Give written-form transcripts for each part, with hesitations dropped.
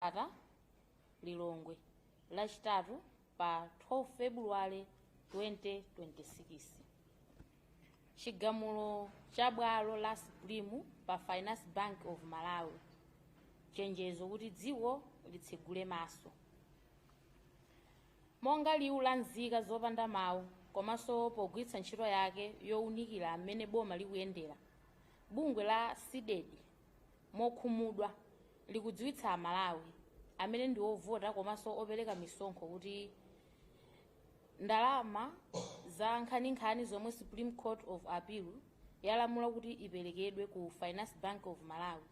Ata Lilongwe, Lachitatu pa 12 February 2026. Chigamulo cha bwalo la Supreme pa Finance Bank of Malawi, chenjezo kuti dziko litsegule maso. Monga liwu la nzika zopanda mawu komanso pogwiritsa ntchito yake yowunikira mmene boma likuyendera, bungwe la CDEDI mokhumudwa likudziwitsa Amalawi amene ndi ovota komanso opereka misonkho kuti ndalama za nkhaninkhani zomwe Supreme Court of Appeal yalamula kuti iperekedwe ku Finance Bank of Malawi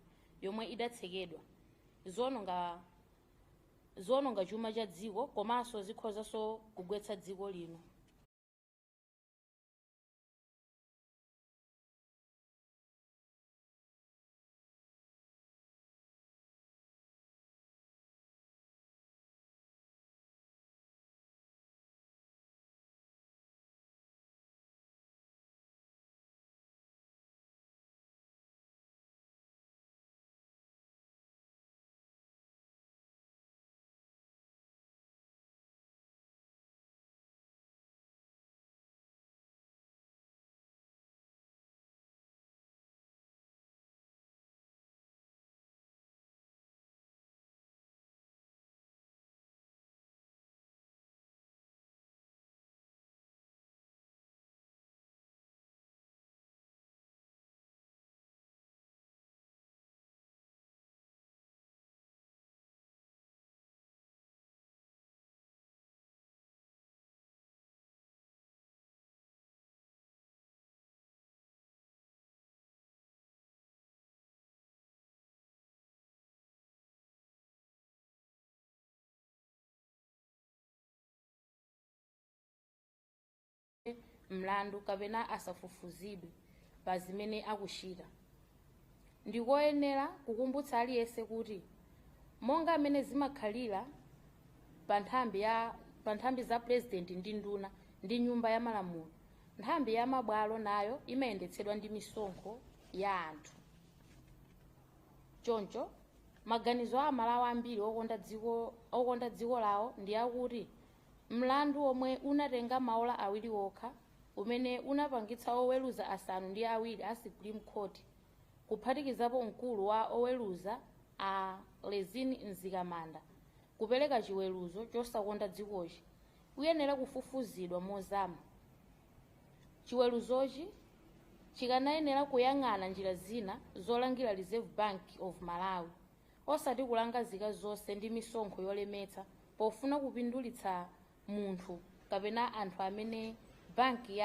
yomwe idatsekedwa ziononga chuma cha dziko komanso zikhozanso kugwetsa dziko lino. Mlandu kapena asafufuzidwe pa zimene akuchita. Ndikoyenera kukumbutsa aliyense kuti monga amene zimakhalira pa nthambi za Purezidenti ndi nduna ndi Nyumba ya Malamulo, nthambi ya mabwalo nayo imayendetsedwa ndi misonkho ya anthu. Choncho maganizo a Amalawi ambiri okonda dziko lawo ndi akuti mlandu omwe unatenga maola 2 okha, umene unapangitsa oweruza 7 a Supreme Court kuphatikizapo mkulu wa oweruza a Rizine Mzikamanda kupereka chiweruzo chosakonda dzikochi, uyenera kufufuzidwa mozama. Chiweruzochi chikanayenera kuyang'ana njira zina zolangira Reserve Bank of Malawi, osati kulanga nzika zonse ndi misonkho yolemetsa pofuna kupindulitsa munthu kapena anthu amene banki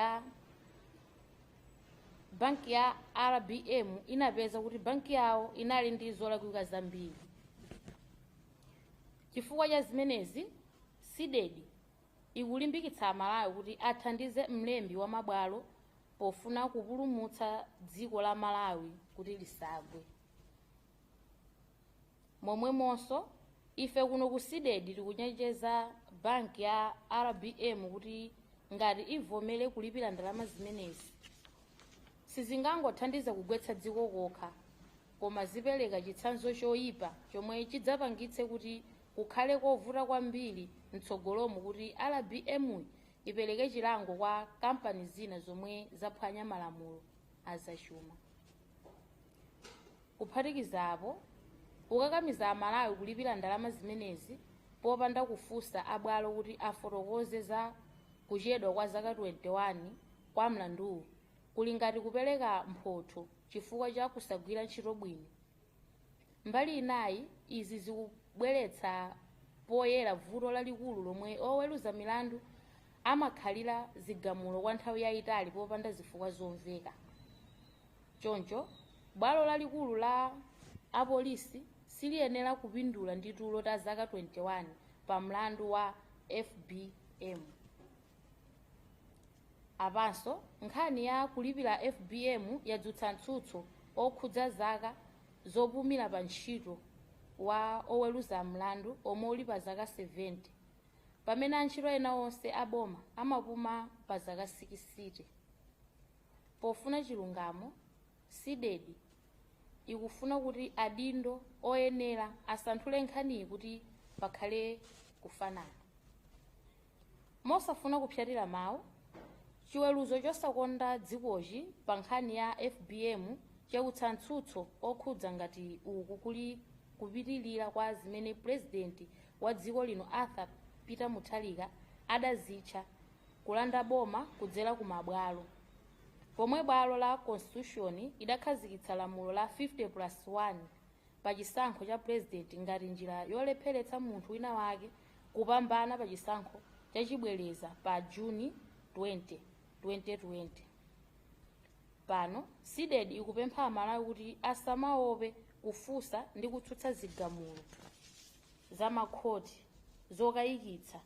ya RBM inapeza kuti banki yawo inali ndi zolakwika zambiri. Chifukwa cha zimenezi, CDEDI ikulimbikitsa Amalawi kuti athandize mlembi wa mabwalo pofuna kupulumutsa dziko la Malawi kuti lisagwe. Momwemonso ife kuno ku CDEDI tikuchenjeza banki ya RBM kuti ngati ivomere kulipira ndalama zimenezi, sizingangothandiza kugwetsa dziko kokha, koma zipereka chitsanzo choyipa chomwe chidzapangitse kuti kukhale kovuta kwambiri mtsogolomu kuti RBM ipereke chilango kwa kampani zina zomwe zaphwanya malamulo azachuma. Kuphatikiza apo, kukakamiza Amalawi kulipira ndalama zimenezi popanda kufunsa abwalo kuti afotokoze za kuchedwa kwa zaka 21 kwa mlanduwu kuli ngati kupereka mphotho chifukwa cha kusagwira ntchito bwino. Mbali inayi, izi zikubweretsa poyera vuto lalikulu lomwe oweruza milandu amakhalira zigamulo kwa nthawi yayitali popanda zifukwa zomveka. Choncho bwalo lalikulu la apolisi siliyenera kupindula ndi tulo ta zaka 21 pa mlandu wa FBM. Apanso nkhani ya kulipira FBM yadzutsa mtsutso okhudza zaka zopumira pa ntchito wa oweruza mlandu omwe uli pa zaka 70, pamene antchito ena onse aboma amapuma pa zaka 60. Pofuna chilungamo, CDEDI ikufuna kuti adindo oyenera asanthule nkhaniyi kuti pakhale kufanana. Mosafuna kupyatira mawu, chiweruzo chosakonda dzikochi pa nkhani ya FBM chautsa mtsutso okhudza ngati uku kuli kupitilira kwa zimene Purezidenti wa dziko lino Arthur Peter Mutharika adazitcha kulanda boma kudzera ku mabwalo, pomwe bwalo la Constitution idakhazikitsa lamulo la 50+1 pa chisankho cha Purezidenti ngati njira yolepheretsa munthu wina wake kupambana pa chisankho chachibwereza pa Juni 20, 2020. Pano CDEDI ikupempha Amalawi kuti asamaope kufunsa ndi kutsutsa zigamulo za makhoti zokayikitsa,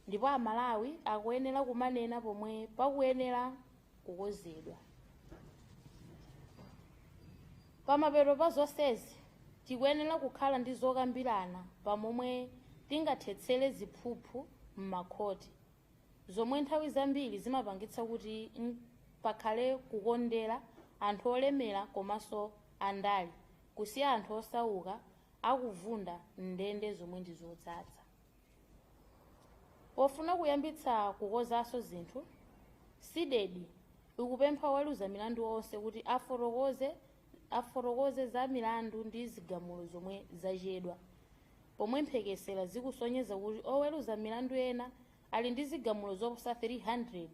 ndipo Amalawi akuyenera kumanena pomwe pakuyenera kukonzedwa. Pamapeto pa zonsezi, tikuyenera kukhala ndi zokambirana pamomwe tingathetsere ziphuphu m'makhoti, zomwe nthawi zambiri zimapangitsa kuti pakhale kukondera anthu olemera komanso andale, kusiya anthu osauka akuvunda m'ndende zomwe ndi zodzaza. Pofuna kuyambitsa kukonzanso zinthu, CDEDI ikupempha oweruza milandu onse kuti afotokoze za milandu ndi zigamulo zomwe zachedwa, pomwe mphekesera zikusonyeza kuti oweruza milandu ena ali ndi zigamulo zoposa 300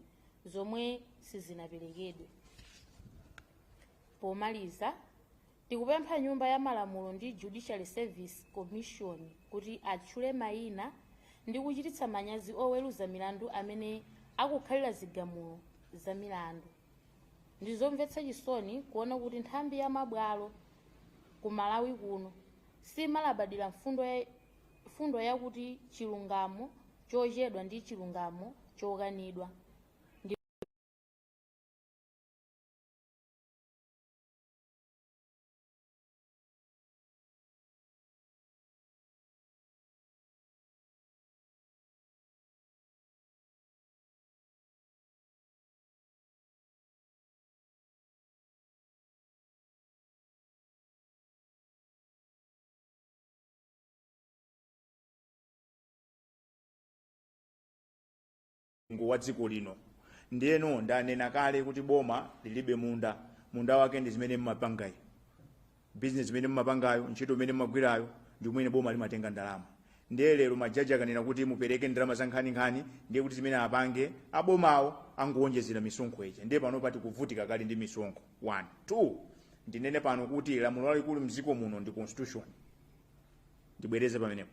zomwe sizinaperekedwe. Pomaliza, tikupempha Nyumba ya Malamulo ndi Judicial Service Commission kuti atchule mayina ndi kuchititsa manyazi oweruza milandu amene akukhalira zigamulo za milandu. Ndizomvetsa chisoni kuona kuti nthambi ya mabwalo ku Malawi kuno simalabadira mfundo yakuti chilungamo chochedwa ndi chilungamo chokanidwa. Wa dziko lino. Ndiyeno ndanena kale kuti boma lilibe munda. Munda wake ndi zimene mmapangayi, business imene mmapangayo, ntchito imene mmagwirayo, ndi kumene boma limatenga ndalama. Ndiye lero majaji akanena kuti mupereke ndalama za nkhaninkhani, ndiye kuti zimene apange abomawo angowonjezera misonkho ija. Ndiye pano pati kuvutika kale ndi misonkho. 1 2 Ndinene pano kuti lamulo lalikulu mdziko muno ndi Constitution. Ndibwereze pamenepo,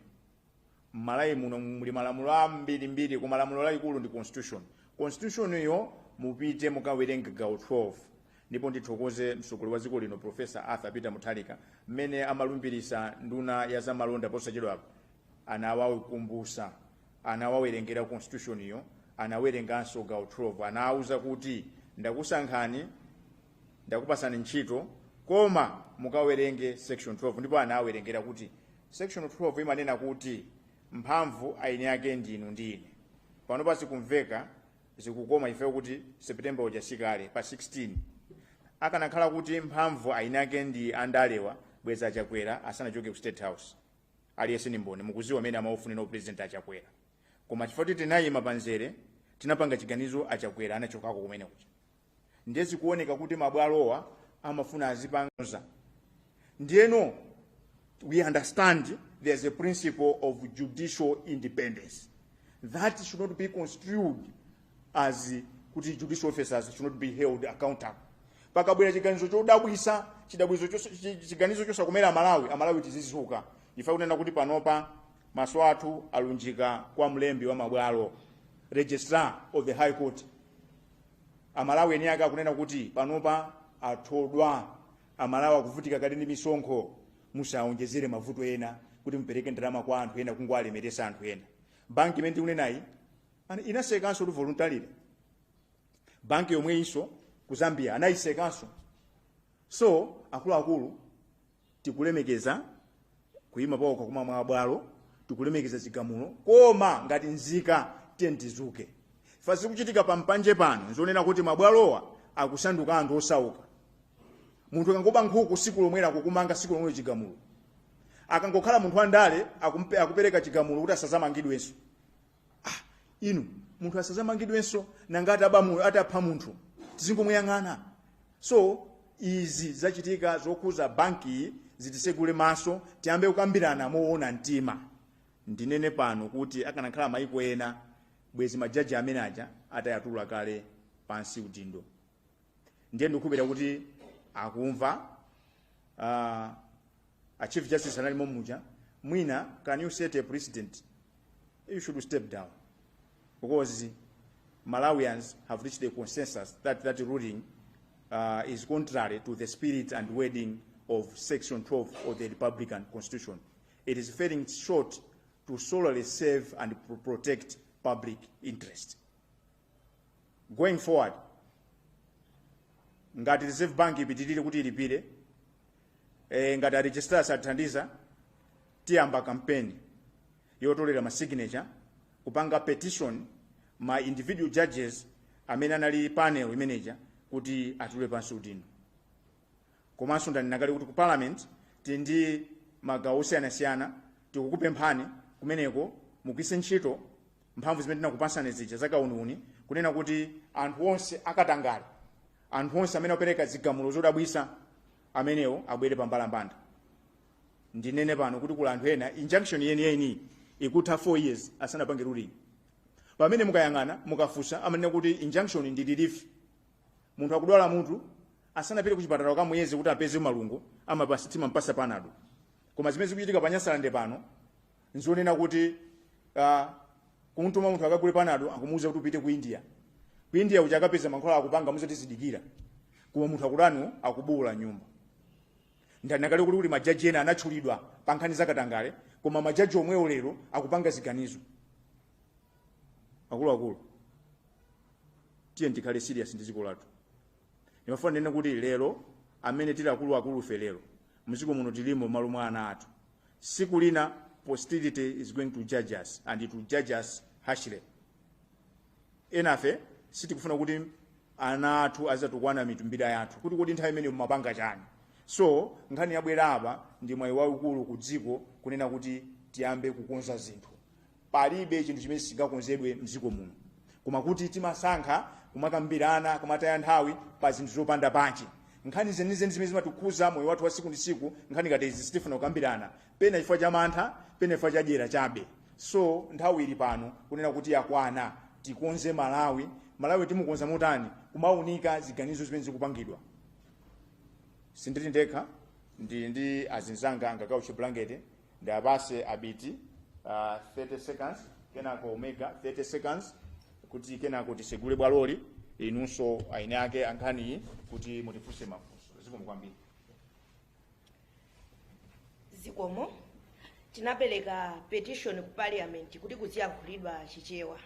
Mmalawi muno muli malamulo ambirimbiri, koma lamulo lalikulu ndi Constitution. Constitution iyo mupite mukawerenge gawo 12. Ndipo ndithokoze mtsogoleri wa dziko lino, Professor Arthur Peter Mutharika, mmene amalumbirisa nduna ya zamalonda posachedwapa, anawakumbusa, anawawerengera Constitution iyo, anawerenganso gawo 12. Anawuza kuti ndakusankhani, ndakupasani ntchito, koma mukawerenge section 12. Ndipo anawerengera kuti section 12 imanena kuti mphamvu aini ake ndinu ndi ine. Pano pazikumveka zikukoma ife kuti September uja sikale pa 16. Akanakhala kuti mphamvu aini ake ndi andalewa, bweza Achakwera asanachoke ku State House. Aliyense ni mboni, mukuziwa amene amaufunira upresident Achakwera. Koma chifukwa kuti tinayima panzere, tinapanga chiganizo, Achakwera anachokako kumene kuja. Ndiye zikuoneka kuti mabwalowa amafuna azipanza. Ndiyeno we understand there's a principle of judicial independence that should not be construed as kuti judicial officers should not be held accountable. Pakabwera chiganizo chodabwisa, chiganizo chosakomera Amalawi, Amalawi tizizuka. Ife kunena kuti panopa maso athu alunjika kwa mlembi wa mabwalo, Registrar of the High Court. Amalawi eni ake akunena kuti panopa athodwa. Amalawi akuvutika kale ndi misonkho, musaonjezere mavuto ena kuti mupereke ndalama kwa anthu ena, kungoalemeresa anthu ena. Banki imene tikunenayi inasekanso kuti voluntarily, banki yomweyinso ku Zambia anayisekanso. So akuluakulu, tikulemekeza kuyima pawokha kuma mwa bwalo, tikulemekeza zigamulo, koma ngati nzika tiye tizuke. Fa zikuchitika pampanje pano nzonena kuti mabwalowa akusanduka anthu osauka. Munthu akangoba nkhuku siku lomwera akukumanga siku lomwero chigamulo. Akangokhala munthu wandale akupereka chigamulo kuti asazamangidwenso. Inu munthu asazamangidwenso nangati atapha munthu tizingomuyang'ana. So izi zachitika zokhuza banki zitisegule maso, tiyambe kukambirana moona mtima. Ndinene pano kuti akanakhala maiko ena bwezi majaji amene aja atayatula kale pansi udindo. Ndiye ndikukhulupirira kuti akumva. A Chief Justice analimo muja, mwina can you set a precedent? You should step down because Malawians have reached a consensus that that ruling is contrary to the spirit and wording of Section 12 of the Republican Constitution. It is falling short to solely serve and protect public interest. Going forward, ngati Reserve Bank ipitirire kuti ilipire, ngati a registrar sathandiza, tiyamba campaign yotolera ma signature kupanga petition ma individual judges amene anali panel imeneja kuti atule pansi udindo. Komanso ndanena kale kuti ku parliament tili ndi magawo osiyanasiyana, tikukupemphani kumeneko mugwiritse ntchito mphamvu zimene tinakupasani zija zakauniuni, kunena kuti anthu onse akatangale, anthu onse amene apereka zigamulo zodabwisa amenewo abwere pa mbalambanda. Ndinene pano kuti kula anthu ena injunction yeniyeni ikutha 4 years asanapange ruling. Pamene mukayang'ana mukafunsa amanena kuti injunction ndi relief. Munthu akudwala mutu asanapite ku chipatala kamuyeze kuti apeze malungo, amapasa timampasa Panado. Koma zimene zikuchitika pa Nyasalande pano nzionena kuti kumutuma munthu akagule Panado akumuwuza kuti upite ku India. Ku India uja akapeza mankhwala akupanga muzoti zidikira, koma munthu akutani akubuwula nyumba. Ndanena kale kuti kuli majaji ena anatchulidwa pa nkhani zakatangale, koma majaji omwewo lero akupanga ziganizo. Akuluakulu, tiye tikhale serious ndi dziko lathu. Ndimafuna ndinene kuti lero amene tili akuluakulu ife lero mdziko muno tilimo malo mwa ana athu. Siku lina posterity is going to judge us and it will judge us harshly. Enafe sitikufuna kuti ana athu azatukwana mitumbira yathu kuti kodi nthawi imene mumapanga chani. So nkhani yabwera apa ndi mwayi waukulu ku dziko kunena kuti tiyambe kukonza zinthu. Palibe chinthu chimene singakonzedwe mdziko muno, koma kuti timasankha kumakambirana kumataya nthawi pa zinthu zopanda pache. Nkhani zenizeni zimene zimatikhuza moyo wathu wa siku ndi siku, nkhani ngati izi sitifuna kukambirana, pena chifukwa cha mantha, pena chifukwa cha dyera chabe. So nthawi ili pano kunena kuti yakwana, tikonze Malawi. Malawi timukonza motani? Kumaunika ziganizo zimene zikupangidwa. Sindili ndekha, ndili ndi azinzanga angakauche blanket. Ndiapase abiti 30 seconds, kenako Omega 30 seconds, kuti kenako tisegule bwaloli inunso aine ake ankhaniyi kuti mutifunse mafunso. Zikomo kwambiri. Zikomo. Tinapereka petition ku parliament kuti kuziyankhulidwa Chichewa.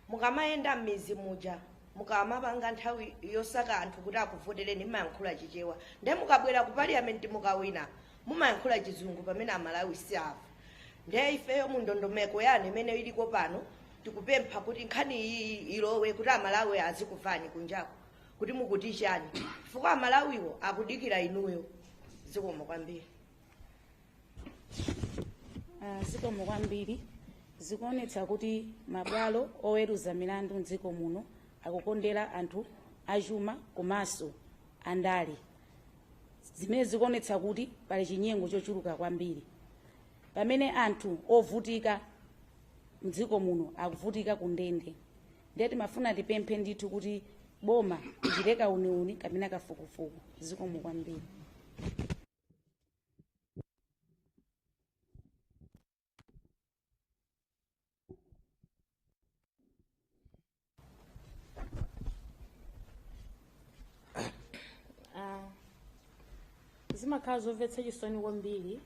Mukamayenda m'mizi muja, mukamapanga nthawi yosaka anthu kuti akuvotereni, mumayankhula Chichewa, ndiye mukabwera ku parliament mukawina mumayankhula Chizungu pamene Amalawi siamva. Ndiye ifeyo mu ndondomeko yanu imene iliko pano tikupempha kuti nkhani iyi ilowe kuti Amalawi azikuvani kunjako kuti mukuti chani, chifukwa Amalawiwo akudikira inuyo. Zikomo kwambiri. Zikomo kwambiri. Zikuonetsa kuti mabwalo oweruza milandu mdziko muno akukondera anthu achuma komanso andale, zimene zikuonetsa kuti pali chinyengo chochuluka kwambiri, pamene anthu ovutika mdziko muno akuvutika ku ndende. Ndiye timafuna tipemphe ndithu kuti boma lichite kauniuni kapena kafukufuku. Zikomo kwambiri. Zimakhala zomvetsa chisoni kwambiri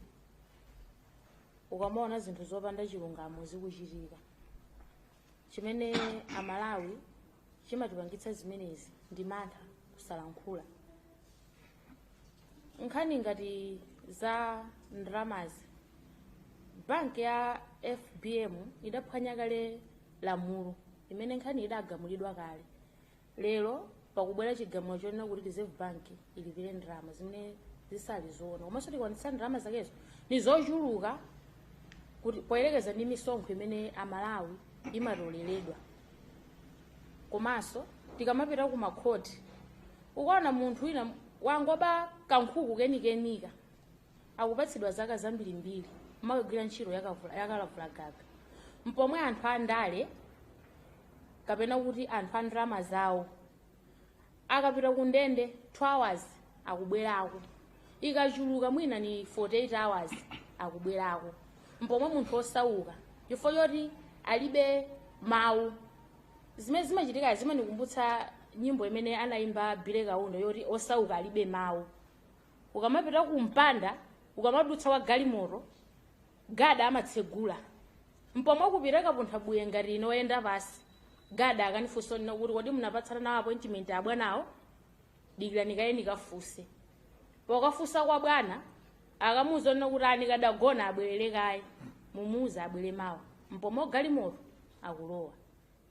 ukamaona zinthu zopanda chilungamo zikuchitika. Chimene Amalawi chimatipangitsa zimenezi ndi mantha, kusalankhula. Nkhani ngati za ndalamazi, banki ya FBM idaphwanya kale lamulo imene nkhani idagamulidwa kale. Lero Pakubwera chigamulo chonena kuti Reserve Bank ilipire ndalama zimene zisali zoona, komanso tikwanitsa ndalama zakezo ni zochuluka kuti poyerekeza ndi misonkho imene Amalawi imatoleredwa. Komanso tikamapita ku makhoti, ukaona munthu wina wangoba kankhuku kenikenika akupatsidwa zaka zambirimbiri umakagwira ntchito yakalavulagaga, mpomwe anthu andale kapena kuti anthu a ndalama zawo akapita ku ndende 2 hours akubwerako, ikachuluka mwina ni 48 hours akubwerako, mpomwe munthu osauka chifukwa choti alibe mawu. Zimene zimachitika zimandikumbutsa nyimbo imene anayimba Billy Kaunda yoti "Osauka alibe mawu". Ukamapita ku mpanda, ukamadutsa wa galimoto, gada amatsegula, mpomwe kupita kapuntha buye ngati ine oyenda pasi, gada akanifunsa nina kuti, "Kodi munapatsana nawo appointment abwanawo? Dikirani kaye nikafunse." Pokafunsa kwa bwana, akamuuza nina kuti ani kadagona, abwerere kaye, mumuuza abwere mawa, mpomwe galimoto akulowa.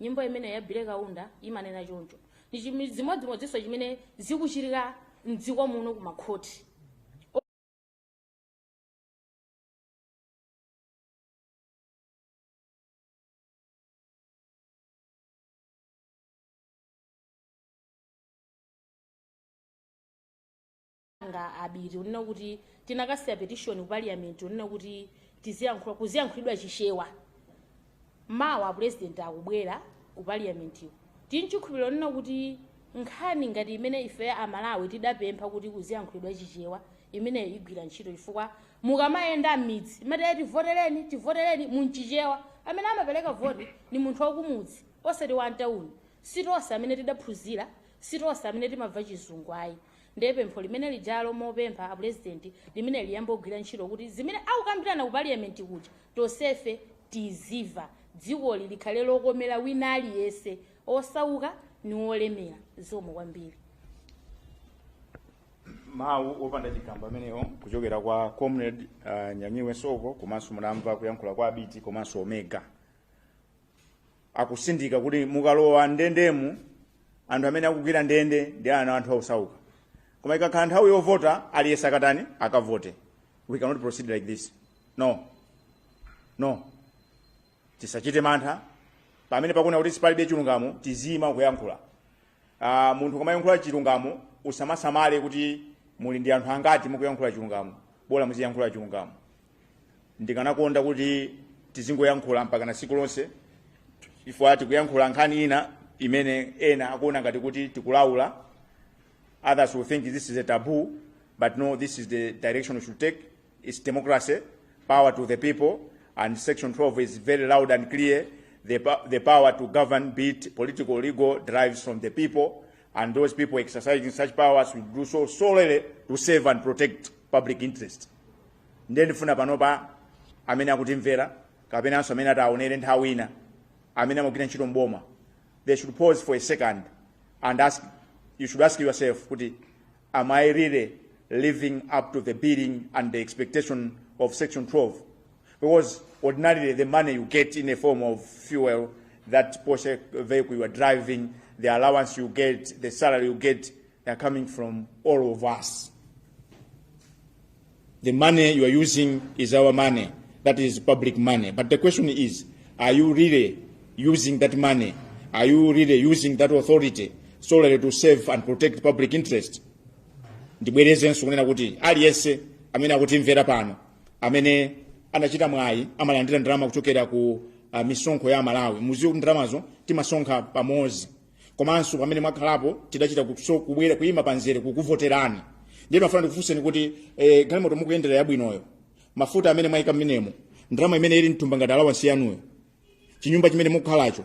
Nyimbo imene ya Billy Kaunda imanena choncho. Ndi zimodzimodzinso chimene zikuchitika mdziko muno kumakhoti. Nga abiri unena kuti tinakasiya petition ku parliament unena kuti tiziyankhula, kuziyankhulidwa Chichewa. Mawa president akubwera ku parliament iko, tinchikhulupiriro nena kuti nkhani ngati imene ife Amalawi tidapempha kuti kuziyankhulidwa Chichewa, imeneyo igwira ntchito, chifukwa mukamayenda m'midzi imati, "Eh, tivotereni, tivotereni" munchichewa, amene amapereka voti ni munthu wakumudzi osati wa mtawuni. Sitonse amene tidaphunzira, sitonse amene timamva Chizungu ayi. Ndiye pempho limene lijalo mopempha a president limene liyambe kugwira ntchito kuti zimene akukambirana ku parliament kuja tonsefe tiziva, dzikoli likhale lokomera wina aliyense, osauka ni olemera. Zikomo kwambiri. Mawu opanda chigamba amenewo kuchokera kwa Comrade Nyanyiwe Soko. Komanso munamva kuyankhula kwa Abiti komanso Omega, akusindika kuti mukalowa ndendemu, anthu amene akugwira ndende ndi ana anthu osauka, koma ikakhala nthawi yovota aliyense akatani? Akavote. We cannot proceed like this. No, no, tisachite mantha. Pamene pakuona kuti sipalibe chilungamo, tizima kuyankhula. Munthu ukamayankhula chilungamo usamasamale kuti muli ndi anthu angati mukuyankhula chilungamo, bola muziyankhula chilungamo. Ndikanakonda kuti tizingoyankhula mpaka na tsiku lonse, chifukwa tikuyankhula nkhani ina imene ena akuona ngati kuti tikulaula. Others will think this is a taboo, but no, this is the direction we should take. It's democracy, power to the people, and section 12 is very loud and clear. The power to govern, be it political or legal, derives from the people, and those people exercising such powers will do so solely to save and protect public interest. Ndiye ndifuna panopa amene akutimvera kapenanso amene ataonere nthawi ina, amene amagwira ntchito mboma, they should pause for a second and ask, you should ask yourself kuti, "Am I really living up to the bidding and the expectation of section 12?" Because ordinarily the money you get in a form of fuel, that Porsche vehicle you are driving, the allowance you get, the salary you get, they are coming from all of us. The money you are using is our money. That is public money. But the question is, are you really using that money? Are you really using that authority solely to serve and protect public interest? Ndibwerezenso kunena kuti aliyense amene akutimvera pano, amene anachita mwayi amalandira ndalama kuchokera ku misonkho ya Malawi, muziwe kuti ndalamazo timasonkha pamodzi. Komanso pamene mwakhalapo tidachita kubwera kuyima panzere kukuvoterani. Ndiye mafuna ndikufunseni kuti galimoto mukuyendera yabwinoyo, mafuta amene mwayika mmenemo, ndalama imene ili mthumba ngati allowance yanuyo, chinyumba chimene mukukhalacho,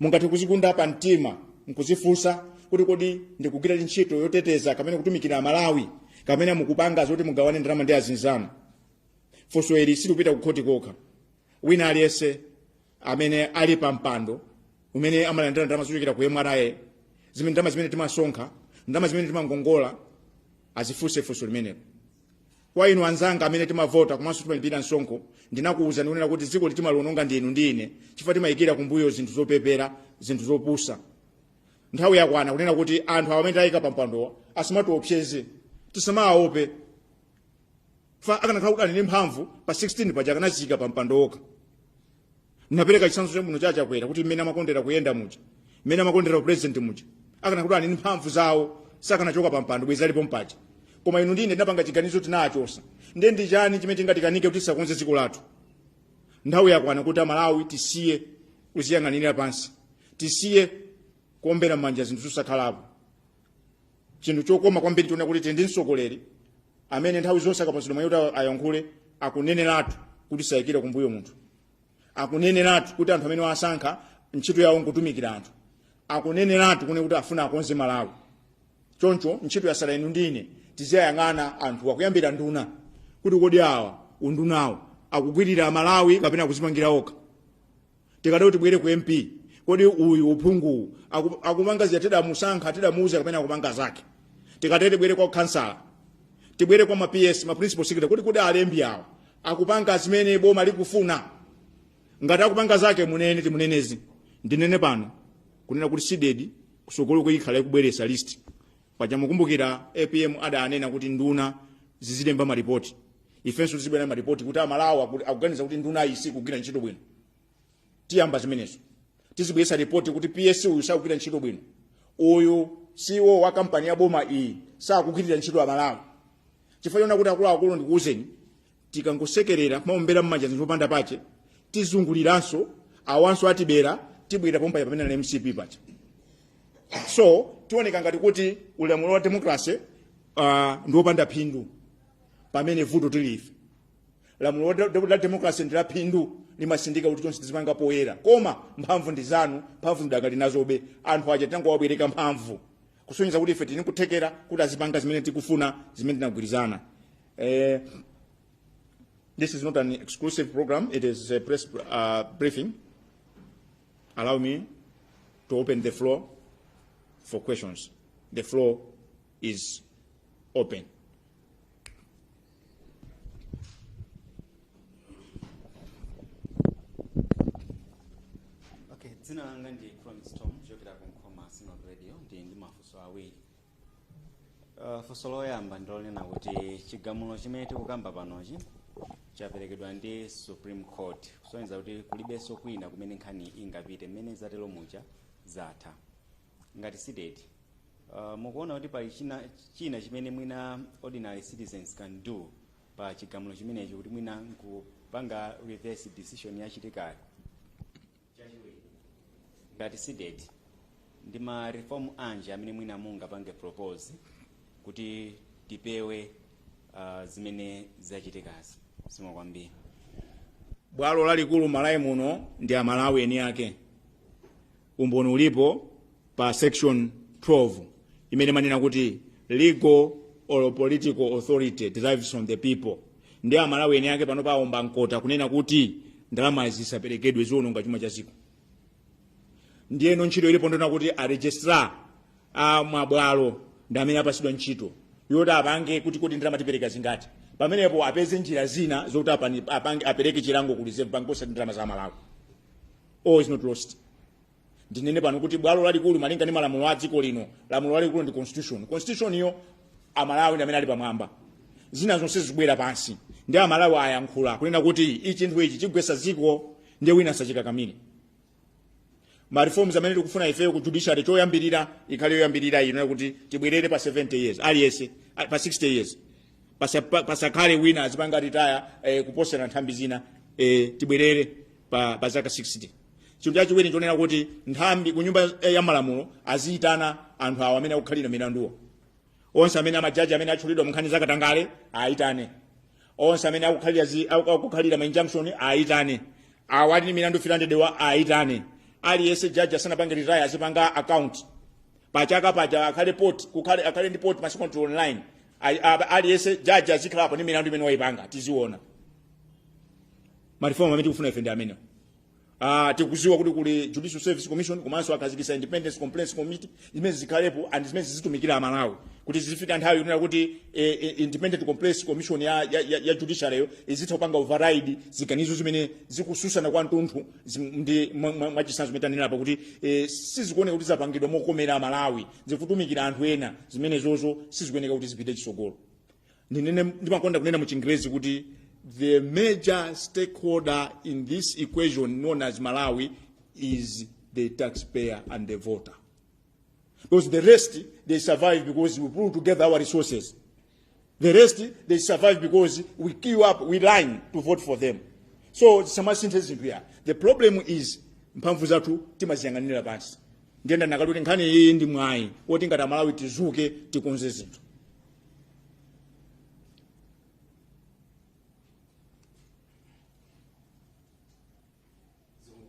mungathe kuzikunda pa mtima nkuzifunsa kuti, kodi ndikugwira ntchito yoteteza kapena kutumikira Amalawi, kapena mukupanga zoti mugawane ndalama ndi azinzanu? Funso ili silikupita ku khoti kokha. Wina aliyense amene ali pa mpando umene amalandira ndalama zochokera ku MRA, zimene ndalama zimene timasonkha, ndalama zimene timangongola, azifunse funso limenelo. Kwa inu anzanga amene timavota komanso timalipira msonkho, ndinakuwuzani kunena kuti dziko litimaliononga ndi inu ndi ine, chifukwa timayikira kumbuyo zinthu zopepera, zinthu zopusa. Nthawi yakwana kunena kuti anthu awa amene tayika pa mpandowa asamatiopseze, tisamawaope. Fa akanakhala kuti ali ndi mphamvu pa 16 paja akanaziyika pa mpando okha. Napereka chitsanzo chabwino cha Chakwera kuti mmene amakondera kuyenda muja, mmene amakondera president muja, akanakhala kuti ali ndi mphamvu zawo sakanachoka pa mpando, bwezi alipo mpaja. Koma inu ndine tinapanga chiganizo, tinachosa. Ndiye ndi chani chimene tingatikanike kuti tisakonze dziko lathu? Nthawi yakwana kuti Amalawi tisiye kuziyang'anira pansi, tisiye kuombera manja zinthu zosakhalapo. Chinthu chokoma kwambiri tiona kuti tili ndi mtsogoleri amene nthawi zonse akapatsidwa mwayi kuti ayankhule akuneneratu kuti sayikira kumbuyo munthu, akuneneratu kuti anthu amene wasankha ntchito yawo nkutumikira anthu, akuneneratu kune kuti afuna akonze Malawi. Choncho ntchito yasala inu ndine, tiziyayang'ana anthu akuyambira nduna kuti kodi awa undunawo akugwirira Malawi kapena akuzipangira okha. Tikadati tibwere ku MP, kodi uyu uphungu akupanga zija tidamusankha, tidamuuza, kapena akupanga zake? Tikatete tibwere kwa kansala, tibwere kwa ma PS, ma principal secretary, kuti kodi alembi awa akupanga zimene boma likufuna? Ngati akupanga zake munene, timunenezi. Ndinene pano kunena kuti CDEDI kusogolo kuyikhala ikubweresa list. Paja mukumbukira APM adanena kuti nduna zizilemba maripoti, ifenso tizibwera maripoti kuti Amalawi akuganiza kuti nduna iyi sikugwira ntchito bwino. Tiyamba zimenezo, tizibweresa ripoti kuti PS uyu sakugwira ntchito bwino, uyu CEO wa kampani ya boma iyi sakugwirira ntchito Amalawi. Chifukwa chona kuti akuluakulu, ndikuwuzeni, tikangosekerera kumaombera mmanja zinthu zopanda pache, tizunguliranso awanso atibera, tibwera pompaya pamene na MCP pacha. So tioneka ngati kuti ulamuliro wa democracy ndi wopanda phindu, pamene vuto tili ife. Lamulo la democracy ndi la phindu, limasindika kuti tonse tizipanga poyera, koma mphamvu ndi zanu, mphamvu ndakali nazobe. Anthu aja tinangowabwereka mphamvu kusonyeza kuti ife tili kuthekera kuti azipanga zimene tikufuna, zimene tinagwirizana. This is not an exclusive program, it is a press briefing. Allow me to open the floor for questions. The floor is open. Okay, dzina langa ndi Promise Tom kuchokera ku Nkhoma Synod Radio. Ndi mafunso awiri. Funso loyamba ndilonena kuti chigamulo chimene tikukamba panochi chaperekedwa ndi Supreme Court, kusonyeza kuti kulibenso kwina kumene nkhani ingapite. Mmene zatero muja zatha. Ngati CDEDI, mukuona kuti pali china chimene mwina ordinary citizens can do pa chigamulo chimenechi kuti mwina nkupanga reverse decision yachitikayo? Chachiwiri, ngati CDEDI, ndi ma reform anji amene mwina mungapange propose kuti tipewe zimene zachitikazi? Zikomo kwambiri. Bwalo lalikulu Malawi muno ndi Amalawi eni ake. Umboni ulipo pa section 12 imene manena kuti legal or political authority derives from the people. Ndi Amalawi eni ake pano paomba mkota kunena kuti ndalama zisaperekedwe, ziwononga chuma cha dziko. Ndiyeno ntchito ilipo ndona kuti a registrar a mabwalo ndi amene apasidwa ntchito yoti apange kuti kodi ndalama tipereka zingati. Pamenepo apeze njira zina zokuti apereke chilango ku Reserve Bank, osati ndalama za Malawi. All is not lost. Ndinene pano kuti bwalo lalikulu malinga ndi malamulo a dziko lino, lamulo lalikulu ndi constitution. Constitution iyo Amalawi ndi amene ali pamwamba, zina zonse zikubwera pansi. Ndi Amalawi ayankhula kunena kuti ichi chinthu ichi chigwesa dziko, ndiye wina asachikakamire. Ma reforms amene tikufuna ifeyo ku judiciary, choyambirira ikhale yoyambirira ino kuti tibwerere pa 70 years aliyense, pa 60 years. Pasakhale wina azipanga retire kuposera nthambi zina, tibwerere pa zaka 60. Chinthu chachiwiri nchonena kuti nthambi ku nyumba ya malamulo aziyitana anthu awo amene akukhalira milanduwo, onse amene amajaji amene atchulidwa mu nkhani zakatangale ayitane, onse amene akukhalira ma injunction ayitane, awo ali ndi milandu 300 wa ayitane. Aliyense jaji asanapange retire azipanga account pachaka paja, akhale pot kukhale akhale ndi pot masiku online. Aliyense jaji azikhalapo ndi milandu imene wayipanga, tiziona. Ma reform amene tikufuna ife ndi amenewo. Tikuziwa kuti kuli Judicial Service Commission, komanso akhazikitsa Independence Complaints Committee zimene zikhalepo and zimene zizitumikira Amalawi kuti zifika nthawi yonena kuti Independent Complaints Commission ya judiciary yo izitha kupanga override ziganizo zimene zikususana kwa mtunthu ndi mwachitsanzo zimene tanena apa kuti sizikuoneka kuti zapangidwa mokomera Amalawi, zikutumikira anthu ena, zimene zozo sizikuoneka kuti zipite chitsogolo. Ndinene, ndimakonda kunena mu Chingerezi kuti the major stakeholder in this equation known as Malawi is the taxpayer and the voter, because the rest, they survive because we pull together our resources. The rest, they survive because we queue up, we line to vote for them. So samasinthe zinthu ya. The problem is mphamvu zathu timaziyang'anira pansi. Ndiye ndanakati kuti nkhani iyi ndi mwayi woti ngati Amalawi tizuke, tikonze zinthu.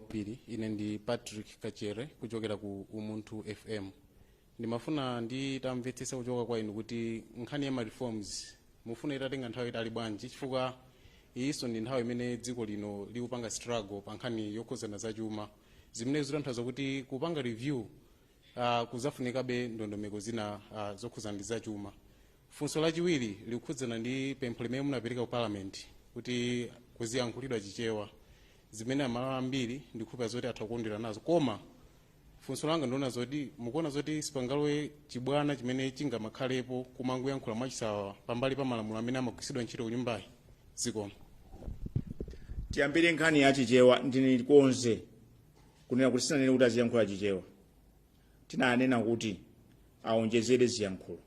Piri, ine ndi Patrick Kachere kuchokera ku Umunthu FM. Ndimafuna nditamvetsetsa kuchoka kwa inu kuti nkhani ya ma reforms mufuna itatenga nthawi itali bwanji, chifukwa iyinso ndi nthawi imene dziko lino likupanga struggle pa nkhani yokhuzana zachuma, zimene zikutanthauza kuti kupanga review kuzafunikabe ndondomeko zina zokhuzana ndi zachuma. Funso lachiwiri likukhudzana ndi pempho limene munapereka ku Parliament kuti kuziyankhulidwa Chichewa, zimene Amalawi ambiri ndikukhulupirira zoti atha kukondwera nazo, koma funso langa ndiona zoti mukuona zoti sipangalowe chibwana chimene chingamakhalepo kumangoyankhula mwachisawawa pambali pa malamulo amene amagwiritsidwa ntchito ku nyumbayi? Zikomo. Tiyambire nkhani ya Chichewa. Ndinikonze kunena kuti sinanene kuti aziyankhula Chichewa, tinanena kuti aonjezere ziyankhulo.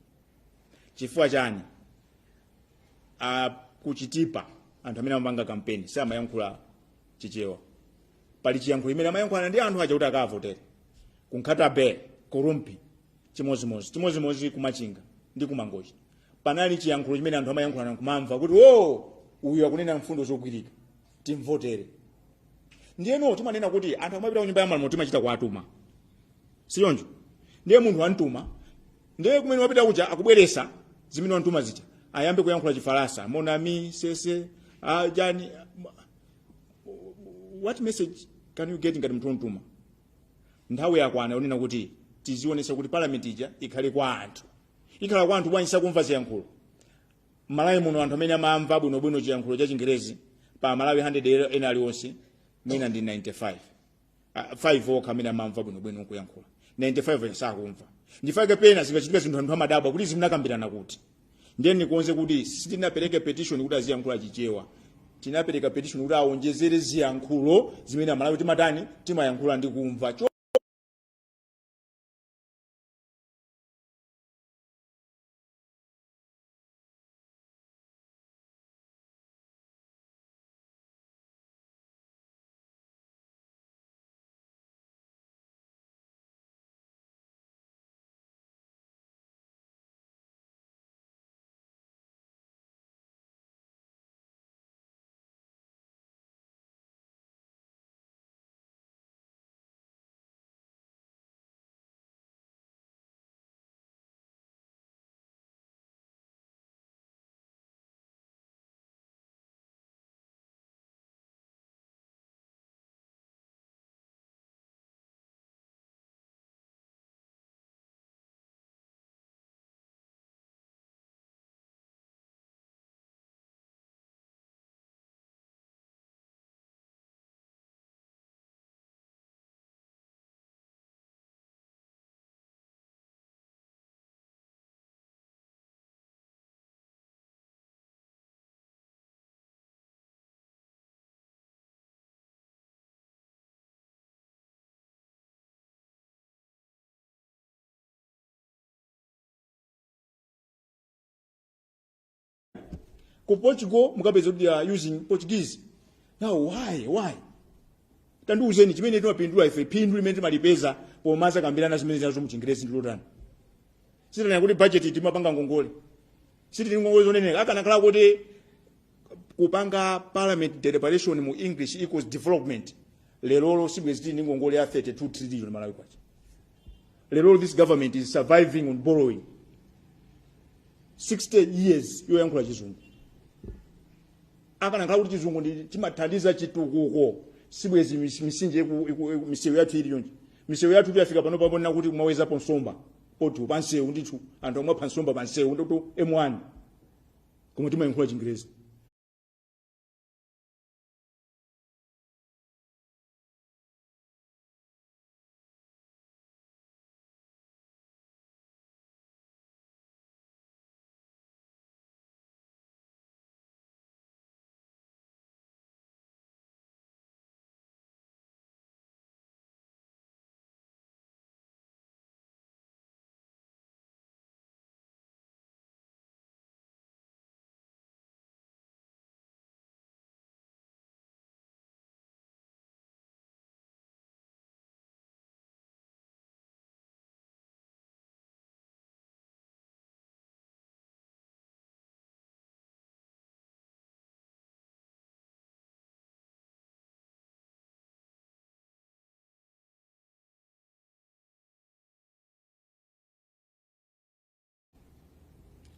Chifukwa chani? Kuchitipa anthu amene amapanga kampeni samayankhula Chichewa. Pali chiyankhulo imene amayankhulana ndi anthu aja kuti akavotere. Ku Nkhata Bay, ku Rumphi, chimozimozi, chimozimozi kumachinga ndi kumangochi, panali chiyankhulo chimene anthu amayankhulana kumamva kuti o, uyu akunena mfundo zogwirika, timvotere. Ndiyeno timanena kuti anthu amapita ku Nyumba ya Malamulo timachita kuatuma, siyonjo? Ndiye munthu wantuma, ndiye kumene wapita kuja akubweresa zimene wantuma zija, ayambe kuyankhula Chifaransa, mon ami sese jani, what message can you get ngati munthu wontuma? Nthawi yakwana yonena kuti tizionesa kuti parliament ija ikhale kwa anthu. Ikhala kwa anthu bwanji sakumva ziyankhulo? Malawi muno anthu amene amamva bwinobwino chiyankhulo cha Chingerezi, pa Malawi 100 ena aliwonse mwina ndi 95, 5 okha amene amamva bwinobwino kuyankhula, 95 sakumva. Ndifake pena zikachitika zinthu anthu amadabwa kuti zimunakambirana kuti. Ndiye ndikonze kuti sitinapereke petition kuti aziyankhula Chichewa, tinapereka petition kuti aonjezere ziyankhulo zimene Amalawi timatani, timayankhula ndi kumva. Ku Portugal mukapeza kuti they are using Portuguese. Now why? Tandiuzeni chimene timapindula ife, phindu limene timalipeza pomaza kambirana zimene zinazo mu Chingerezi ndi lotani? Sitinena kuti budget timapanga ngongole, sitili ngongole zoneneka. Akanakhala kuti kupanga parliament deliberation mu English equals development, lerolo sibwezi tili ndi ngongole ya 32 trillion Malawi kwacha. Lerolo this government is surviving on borrowing. 60 years yoyankhula Chizungu. Akanakhala kuti Chizungu ndi chimathandiza chitukuko, Sibwezi misinje misewu yathu ili yonje. Misewu yathu yafika pano pabona kuti kumawezapo nsomba potu pansewu ndithu, anthu amapha nsomba pansewu ndithu M1, koma timayankhula Chingerezi.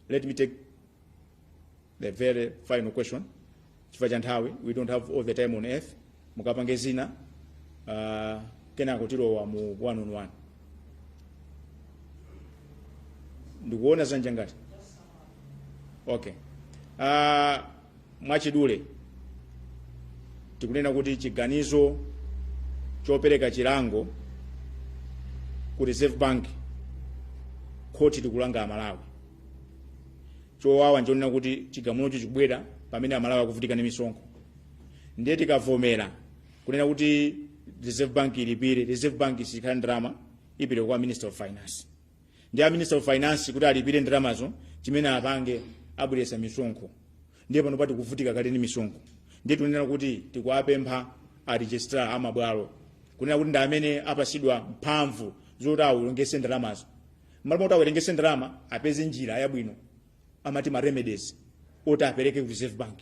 Let me take the very final question. Chifukwa cha nthawi, we don't have all the time on earth. Mukapange zina, kenako tilowa mu one on one. Ndikuona zanja ngati? Okay. Mwachidule tikunena kuti chiganizo chopereka chilango ku Reserve Bank, khoti likulanga Amalawi. Chowawa nchonena kuti chigamulocho chikubwera pamene Amalawi akuvutika ndi misonkho. Ndiye tikavomera kunena kuti Reserve Bank ilipire, Reserve Bank sikhala ndalama, ipite kwa Minister of Finance. Ndi a Minister of Finance kuti alipire ndalamazo, chimene apange abweretsa misonkho. Ndiye pano pati kuvutika kale ndi misonkho. Ndiye tunena kuti tikuwapempha a registrar amabwalo kunena kuti ndi amene apasidwa mphamvu zoti awerengese ndalamazo. M'malo moti awerengese ndalama, apeze njira yabwino, amati ma remedies, oti apereke ku Reserve Bank.